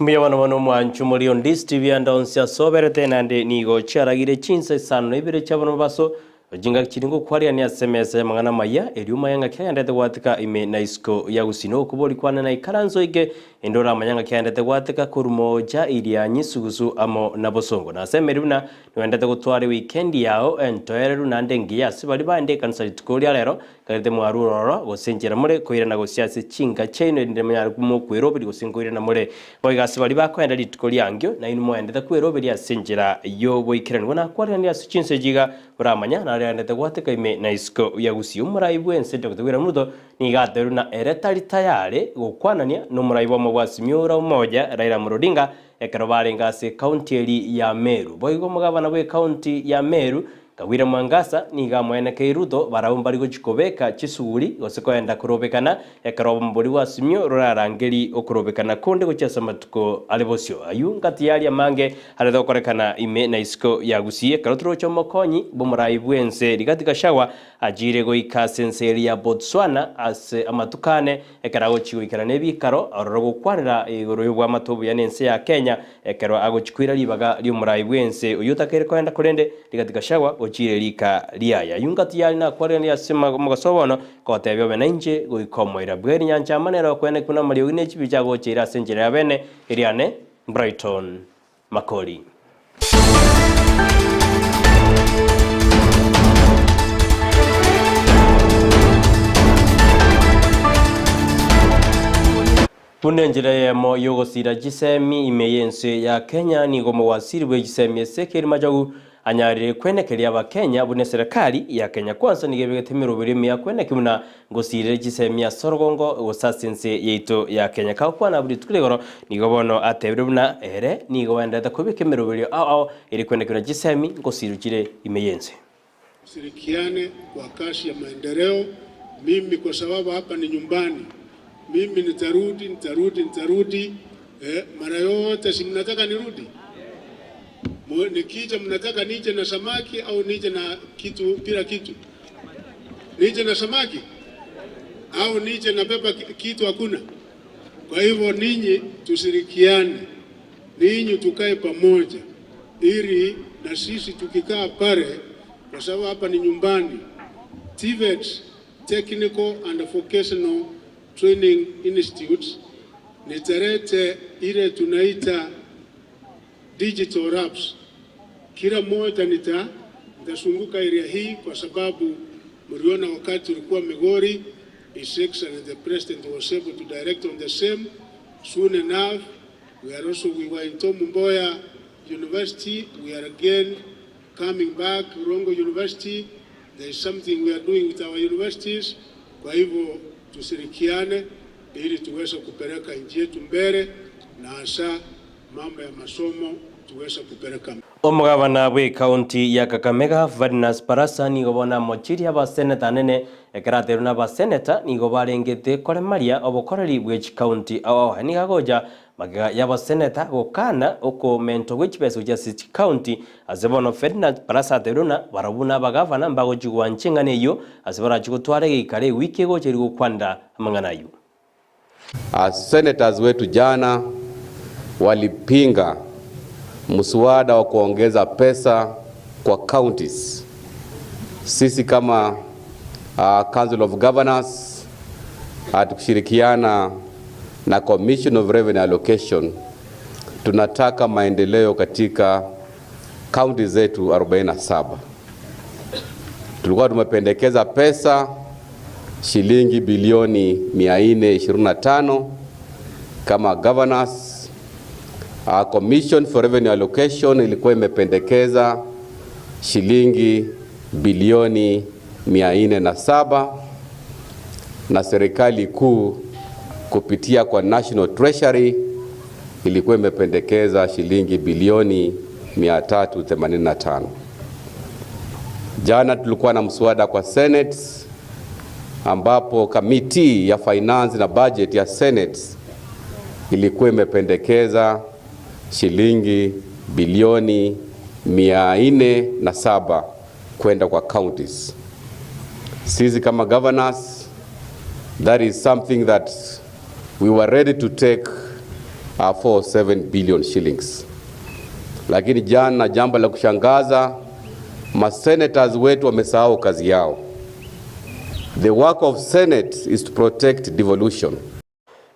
Mbuya bono bono omwancho moria Ondisi TV ande onsi ase oberete naende nigo chiaragire chinsa isano na ibere chia bono mobaso chingaki chiria ngokwariania ase emesa y'amang'ana amaya erio omanye ng'aki agenderete goatika ime na isiko ya gusii nokobori kwane na ikaranso ike inde oramanye ng'aki agenderete goateka korwa mocha iria nyisugusu amo na bosongo na ase emeri buna nigoenderete gotwara ewikendi yao entoereru naende engiya ase baria baende ekanisa rituko ria rero Karete mwarure ororo, gose inchera more koirana gochia ase chinka chiaino, erinde monyare mokweroberia gose nkoirana more. Boigo ase baria bakoenda rituko ri'ankio, nainwe moendete kweroberia ase enchera y'oboikeranu. Buna akwaranire ase chinse echi iga, oramanya naria aendete gwateka ime na isiko ya gusii. Omorai bw'ense Doctor William Ruto nigo atebirie buna ere tari tayari gokwanania nomorai bw'omobwasi Miura Umoja Raila Amolo Odinga ekero barenge ase ekaunti eri ya Meru. Boigo omogabana bw'ekaunti ya Meru Kawira Mwangaza nigo amoenekeire Ruto barabwo mbari gochia kobeka chisuguri gose koenda korobekana ekero obombori bwa Azimio rorarangeri okorobekana konde gochia ase amatuko are bosio. Ayio ngati yaria amange arete gokorekana ime na isiko ya Gusii ekero toroche omokonyi bw'omorai bw'ense Rigathi Gachagua achiire goika ase ense eria ya Botswana ase amatuko ane Ekero agochia goikerana ebiikaro, aroro gokwanera igoro y'oboamate obuya n'ense ya Kenya, ekero agochia koira ribaga ri'omorai bw'ense oyio otakeire koenda korende Rigathi Gachagua ochiire rika riaye. Ayio ngati yare nakwareranie ase omogaso bono, gotebia obe nainche goika omoira bwe rinyancha amo nere okwenekwa buna amariogi ne chibicha agocheire ase enchera ya bene, eriane Brighton Makori. Buna enchera eyemo y'ogosira chisemi ime y'ense ya Kenya nigo omowasiri bwe chisemi Ezekiel Machogu anyarire kwenekeria abakenya buna eserekari ya Kenya Kwanza nigo ebegete emeroberi emiya kweneki buna ngosirire chisemi ase orogongo gose ase ense yaito ya Kenya. Kagokwana abwo rituko rigoro nigo bono atebire buna ere nigo baenderete kobeka emeroberio ao ao ere kweneki buna chisemi ngosirwe chire ime y'ense. Tushirikiane kwa kasi ya maendeleo, mimi kwa sababu hapa ni nyumbani, mimi nitarudi, nitarudi, nitarudi eh, mara yote si mnataka nirudi? Nikija mnataka nije na samaki au nije na kitu bila kitu? Nije na samaki au nije na beba kitu hakuna? Kwa hivyo ninyi tushirikiane, ninyi tukae pamoja, ili na sisi tukikaa pale, kwa sababu hapa ni nyumbani. TVET, Technical and Vocational Training Institutes, nitalete ile tunaita digital labs. Kila mmoja nita nitazunguka area hii kwa sababu mliona wakati tulikuwa Migori, His Excellency the President was able to direct on the same. Soon enough, we are also we were in Tom Mboya University. We are again coming back Rongo University. There is something we are doing with our universities. Kwa hivyo tushirikiane ili tuweze kupeleka nchi yetu mbele na hasa mambo ya masomo tuweze kupeleka Omogabana bw'ecounty ya Kakamega Ferdinus Barasa nigo bono amochirie abaseneta anene ekero ateirwe na abaseneta nigo barengete koremaria obokoreri bwe chicounty ao ao. Aya nigo agocha magega y'abaseneta gokana okomentwa gwe chibesa gochia ase chicounty ase bono Ferdinand Barasa ateirwe buna barabwo buna abagavana mbagochia gwancha eng'ana eyio ase barachie gotwara egeikaro ewiki egocha erio gokwanera amang'ana ayio. Senators wetu jana walipinga mswada wa kuongeza pesa kwa counties. Sisi kama uh, Council of Governors uh, tukishirikiana na Commission of Revenue Allocation tunataka maendeleo katika kaunti zetu 47. Tulikuwa tumependekeza pesa shilingi bilioni 425 kama governors. Uh, Commission for Revenue Allocation ilikuwa imependekeza shilingi bilioni 407 na serikali kuu kupitia kwa National Treasury ilikuwa imependekeza shilingi bilioni 385. Jana tulikuwa na mswada kwa Senate ambapo kamiti ya finance na budget ya Senate ilikuwa imependekeza shilingi bilioni 407 kwenda kwa counties. Sisi kama governors, that is something that we were ready to take 47 billion shillings. Lakini jana, jambo la kushangaza, masenators wetu wamesahau kazi yao. The work of Senate is to protect devolution.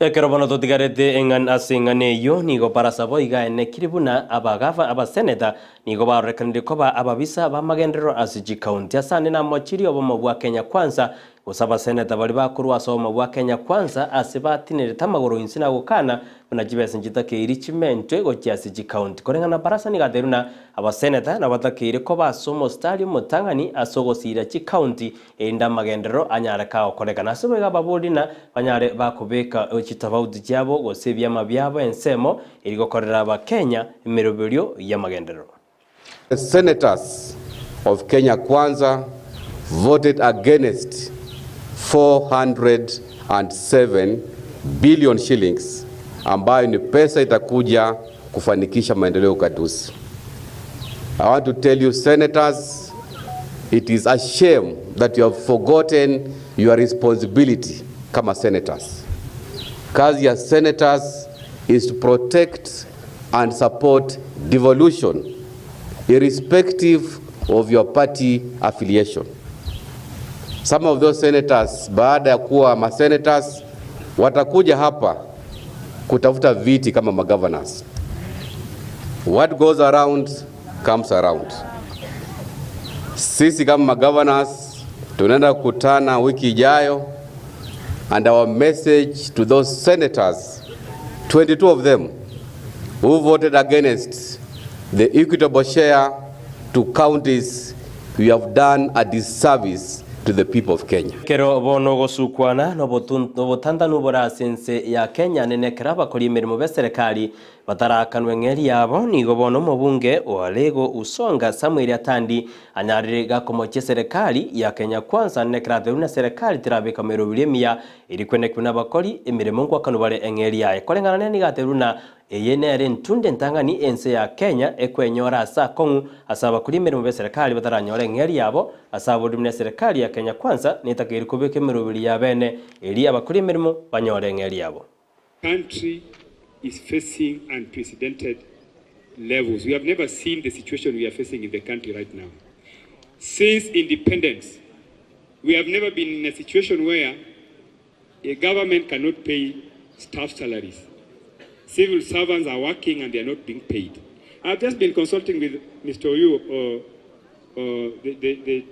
Ekero bono totigarete eng'ana ase eng'ana eyio, nigo barasa boiga enekiri buna abagava abaseneta nigo barorekanire koba ababisa b'amagenderero ase chikaunti. Ase ande namochirie obomo bwa Kenya Kwanza gose abaseneta baria bakorwa ase obomo bwa Kenya Kwanza ase batinerete amagoro inse na gokana buna chibesa nchitakeiri chimentwe gochia ase chikaunti. Koreng'ana na barasa nigo atebirie buna abaseneta nabatakeire koba ase omostari omotang'ani ase ogosiira chikaunti erinde amagenderero anyare kagokorekana. Ase boigo ababori na banyare bakobeka chitofauti chiabo gose ebiama biabo ensemo eri gokorera Abakenya emeroberio y'amagenderero. The senators of Kenya Kwanza voted against 407 billion shillings ambayo ni pesa itakuja kufanikisha maendeleo ya ugatuzi. I want to tell you senators, it is a shame that you have forgotten your responsibility kama senators. Kazi ya senators is to protect and support devolution irrespective of your party affiliation. Some of those senators baada ya kuwa masenators watakuja hapa kutafuta viti kama magovernors. What goes around comes around. Sisi kama magovernors tunaenda kukutana wiki ijayo, and our message to those senators, 22 of them who voted against the equitable share to counties, we have done a disservice to the people of Kenya. Kero bono gosukwana nobotantanu bore ase ense ya Kenya nene ekero abakori emeremo b'eserekari batarakanwe ng'eri yabo nigo bono omobunge o Alego Usonga Samuel Atandi anyarire gakomochia eserekari ya Kenya Kwanza nene ekero aterwe na serikali terabeka merobiri emiya eri kwenekwa n'abakori emeremo nkwakanwa bare eng'eri yaye. Koreng'ana nere nigo aterwe na Eye nere entunde entang'ani ense ya Kenya ekwenyora ase akong'u ase abakori emeremo b'eserekari bataranyore eng'eria yabo ase aboremi na eserekari ya Kenya Kwanza netakeire kobeka emeroberi ya bene eria abakori emeremo banyore eng'eria yabo. Country is facing unprecedented levels. We have never seen the situation we are facing in the country right now. Since independence, we have never been in a situation where a government cannot pay staff salaries. Civil servants are working and they are not being paid. I've just been consulting with Mr. Oyu, the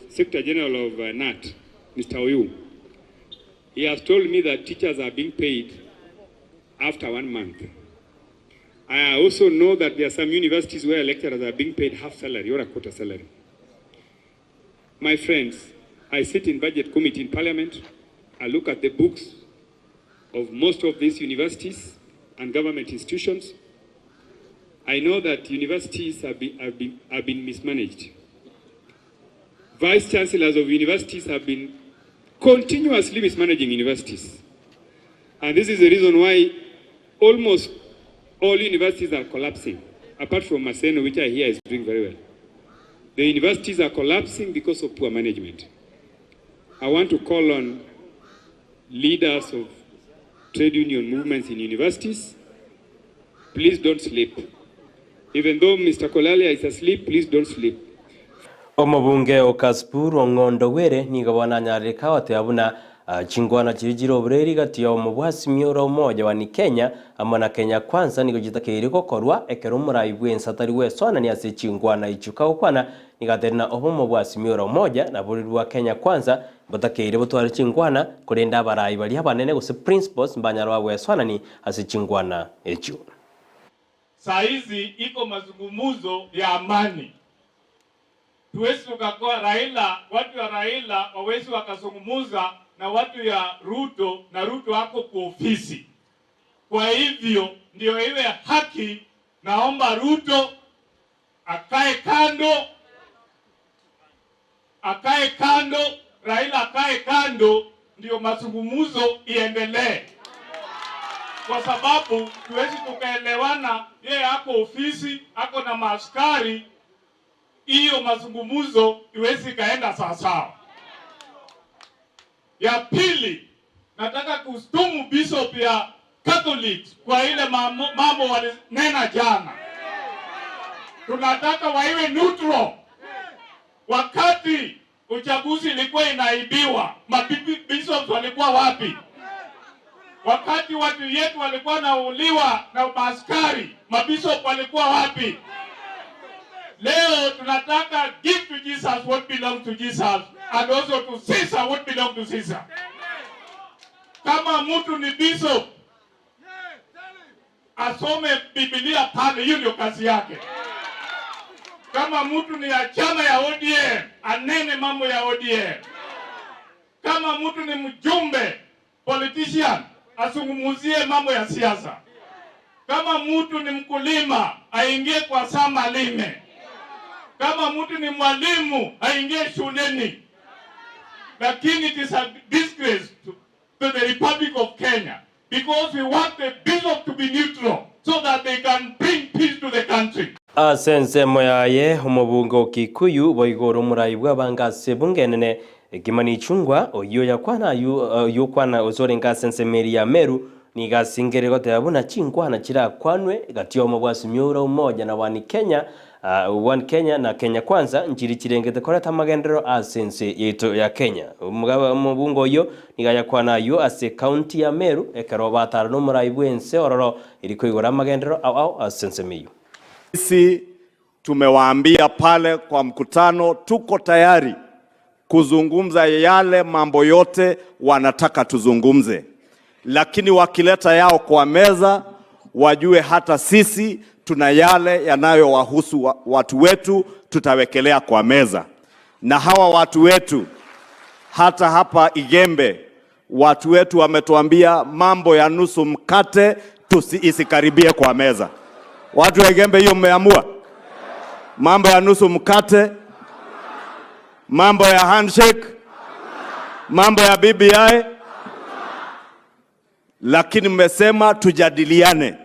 Secretary General of KNUT, Mr. Oyu. He has told me that teachers are being paid after 1 month. I also know that there are some universities where lecturers are being paid half salary or a quarter salary. My friends, I sit in budget committee in parliament. I look at the books of most of these universities and government institutions. I know that universities have been mismanaged. Vice chancellors of universities have been continuously mismanaging universities. And this is the reason why almost all universities are collapsing, apart from Maseno, which I hear is doing very well. The universities are collapsing because of poor management. I want to call on leaders of trade union movements in universities, please don't sleep. Even though Mr. Kolalia is asleep, please don't sleep. Omobunge o Kasipul Ong'ondo Were nigo bono anyarire kagoteba buna chingwana chiria chire oboreri gati ya omobwasimi ore omoja wa ni Kenya amo na Kenya Kwanza nigo chitakeire gokorwa ekero omorai bwense atari gwesonania ase chingwana echio kagokwana nigo atari na obomo bwasimi ore omoja nabo rwa Kenya Kwanza botakeire botware chingwana korende abarai baria abanene gose principals mbanyare bagwesonani ase chingwana echio. Saa hizi iko mazungumzo ya amani. Tuwezi tukakoa Raila, watu ya Raila wawezi wakazungumuza na watu ya Ruto na Ruto wako kwa ofisi. Kwa hivyo ndio iwe haki, naomba Ruto akae kando, akae kando, Raila akae kando, ndio mazungumzo iendelee. Kwa sababu tuwezi tukaelewana, yeye ako ofisi, ako na maaskari, hiyo mazungumzo iwezi kaenda sawa sawa. Ya pili, nataka kustumu bishop ya Catholics kwa ile mambo walinena jana. Tunataka waiwe neutral. Wakati uchaguzi ilikuwa inaibiwa, mabishops walikuwa wapi? Wakati watu yetu walikuwa nauliwa na maaskari, mabishop walikuwa wapi? Leo tunataka give to Jesus what belongs to Jesus and also to Caesar what belongs to Caesar. Kama mtu ni bishop asome Biblia pale, hiyo ndio kazi yake. Kama mtu ni ya chama ya ODM anene mambo ya ODM. Kama mtu ni mjumbe politician azungumzie mambo ya siasa. Kama mtu ni mkulima aingie kwa shamba alime. Kama mtu ni mwalimu aingie shuleni. Lakini it is a disgrace to the Republic of Kenya because we want the bishop to be neutral so that they can bring peace to the country. Ase ensemo yaye, omobunge o Kikuyu boigo ore omorai bw'abange ase ebunge enene, Kimani Ichung'wa, oyio oyakwana ayio oyio okwana gose orenge ase ensemo eria ya Meru, nigo asingerire goteba buna chinkwana chirakwanwe gati y'obomo bwa Azimio la Umoja na One Kenya, One Kenya na Kenya Kwanza nchiri chirengete koreta amagenderero ase ense yaito ya Kenya. Omogaba omobunge oyio nigo ayakwana ayio ase ekaunti ya Meru ekero batara nomorai bw'ense ororo eri koigora amagenderero ao ao ase ensemo eyio. Sisi tumewaambia pale kwa mkutano tuko tayari kuzungumza yale mambo yote wanataka tuzungumze, lakini wakileta yao kwa meza wajue hata sisi tuna yale yanayowahusu watu wetu tutawekelea kwa meza. Na hawa watu wetu hata hapa Igembe watu wetu wametuambia mambo ya nusu mkate tusi isikaribie kwa meza. Watu wa Igembe, hiyo mmeamua? Mambo ya nusu mkate, mambo ya handshake, mambo ya BBI, lakini mmesema tujadiliane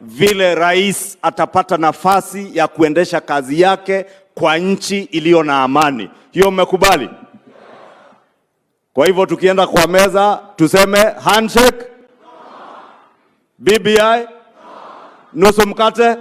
vile rais atapata nafasi ya kuendesha kazi yake kwa nchi iliyo na amani. Hiyo mmekubali? Kwa hivyo tukienda kwa meza tuseme handshake, BBI, nusu mkate.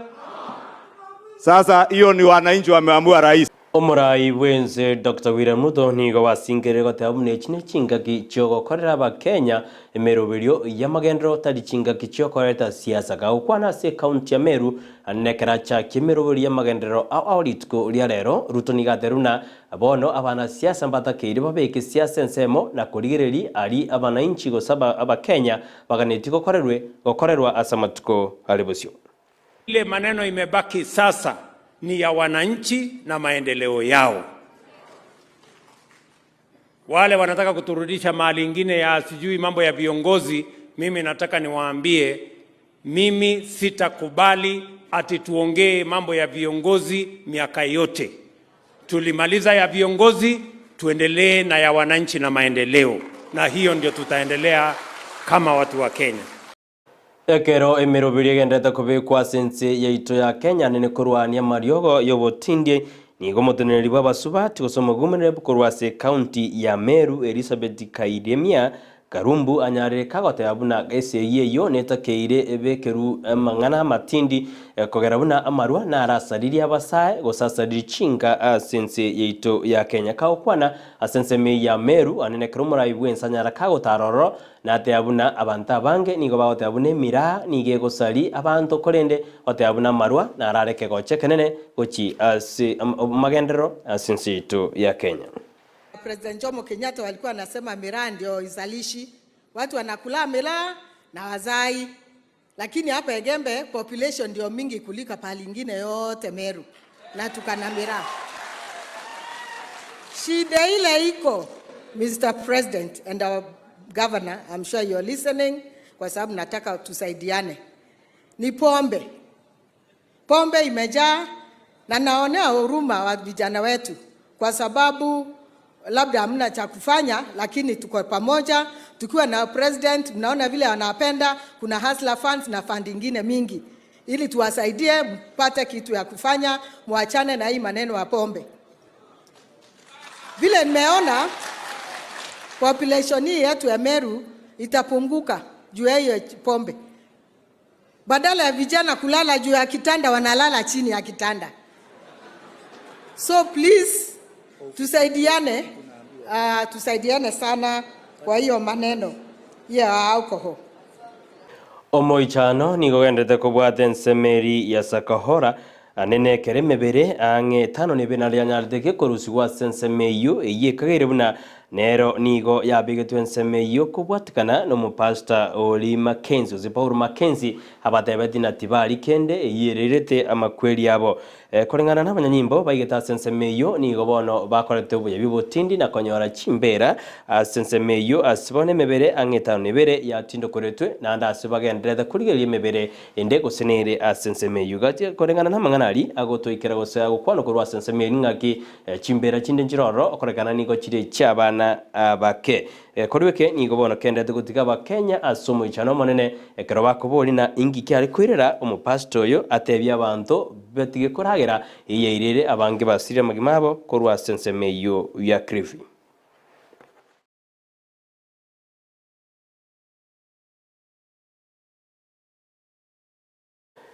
Sasa hiyo ni wananchi wameamua rais. Omorai bwense Doctor William Ruto nigo basingerire goteba buna echi ne chingaki chiogokorera abakenya emeroberio y'amagenderero tari chingaki chiokoreta siasa. Gagokwana ase ekaunti ya Meru nekera achakia emeroberio y'amagenderero ao ao rituko ria rero, Ruto nigo aterire buna bono abanasiasa mbatakeire babeke siasa ensemo na korigereria aria abanainchi gose abakenya baganetie gokorerwe gokorerwa ase amatuko are bosio. Ile maneno imebaki sasa ni ya wananchi na maendeleo yao. Wale wanataka kuturudisha mahali ingine ya sijui mambo ya viongozi, mimi nataka niwaambie, mimi sitakubali ati tuongee mambo ya viongozi miaka yote. Tulimaliza ya viongozi, tuendelee na ya wananchi na maendeleo, na hiyo ndio tutaendelea kama watu wa Kenya. Ekero emeroberio egenderete kobekwa ase ense yaito ya Kenya nene korwania amariogo y'obotindie, nigo omoteneneri bw'abasubati gose omogumereri korwa ase ekaunti ya Meru Elizabeth Kairemia Karumbu anyarire kagoteba buna esegi eyio netakeire ebekeru amang'ana amatindi kogera buna amarwa narasaririe abasae gose asaririe chinka ase ense yaito ya Kenya. Kagokwana ase ensemo ya Meru anene ekero omorai bwense anyara kagotara ororo nateba buna abanto abange nigo bagoteba buna emiraa nigo egosari abanto korende goteba buna amarwa narareke gocha ekenene gochi ase amagenderero ase ense yaito ya Kenya. President Jomo Kenyatta walikuwa wanasema miraa ndio izalishi, watu wanakula miraa na wazai, lakini hapa Igembe population ndio mingi kuliko pahali ingine yote Meru, na tukana miraa. Shida ile iko, Mr. President and our governor, I'm sure you're listening, kwa sababu nataka tusaidiane, ni pombe. Pombe imejaa na naonea huruma wa vijana wetu kwa sababu labda hamna cha kufanya, lakini tuko pamoja tukiwa na president. Mnaona vile wanapenda, kuna hustler funds na fund ingine mingi, ili tuwasaidie mpate kitu ya kufanya, muachane na hii maneno ya pombe. Vile nimeona population hii yetu ya Meru itapunguka. juu ya hiyo pombe. Badala ya vijana kulala juu ya kitanda, wanalala chini ya kitanda. So please tusaidiane, tusaidiane sana kwa hiyo maneno ya alcohol. Omoichano nigo ogenderete kobwata ensemo eri ya Sakahora anene ekero emebere ang'e etano na ebere naria yanyarete gekorusigwa ase ensemo eyio, eyio ekageire buna nero nigo yabegetwe ensemo eyio kobwatekana na omopastor ori Mackenzie gose Paul Mackenzie abatebetie na tibari kende eyio ererete amakweri abo. Koreng'ana nabanyanyimbo baigete ase ensemo eyio nigo bono bakorete oboyabi obotindi na konyora chimbera ase ensemo eyio ase bono emebere ang'e etano na ebere yatindokoretwe naende ase bagendererete korigereria emebere ende gose nere ase ensemo eyio. Gati koreng'ana namang'ana aria agotoikera gose agokwanwa korwa ase ensemo eyio ning'aki chimbera chinde nchire ororo okorekana nigo chire echi'abana abake. Korwa eke nigo bono kendete gotiga Abakenya ase omoichano omonene ekero bakoboria na inki kiare koirera omopastor oyo atebie abanto batige koragera eyairere abange basirire amagima abo korwa ase ensemo eyio ya Kilifi.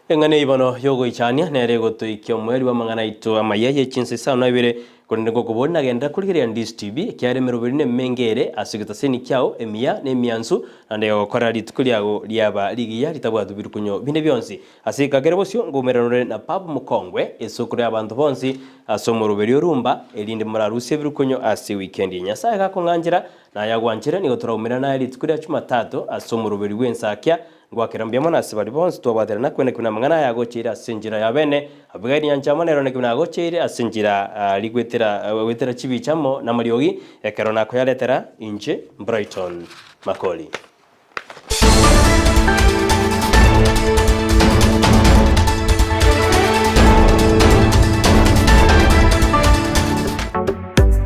Eng'ana eyio bono y'ogoichania nere egotoikia omoerio bw'amang'ana aito amaya ye chinsa isano na ibere, korende ngokoboria nagenderera korigereria Ndisi TV, ekiagera emeroberi nemenge ere ase egetaseni kiao, emiya na emiansu, naende egokorera rituko riago riaba rigiya ritabwati birukunyo binde bionsi. Ase ekagere bosio ngoumeranore na Babu Mokongwe, esukuru y'abanto bonsi, ase omoroberi o Rumba, erinde morarusie ebirukunyo ase ewikendi eye. Nyasae gakong'anchera, naye agwanchire, nigo toraumerane naye rituko ria Chumatatu ase omoroberi bw'ensakia, Ngoakera mbuya mono ase baria bonsi twabwaterana kwene buna amang'ana aya agocheire ase enchera ya bene. Abigaili nyancha amo nere oneke buna agocheire ase enchera rigwetera goetera chibicha amo namariogi, ekero nakoyaretera inche Brighton Makori.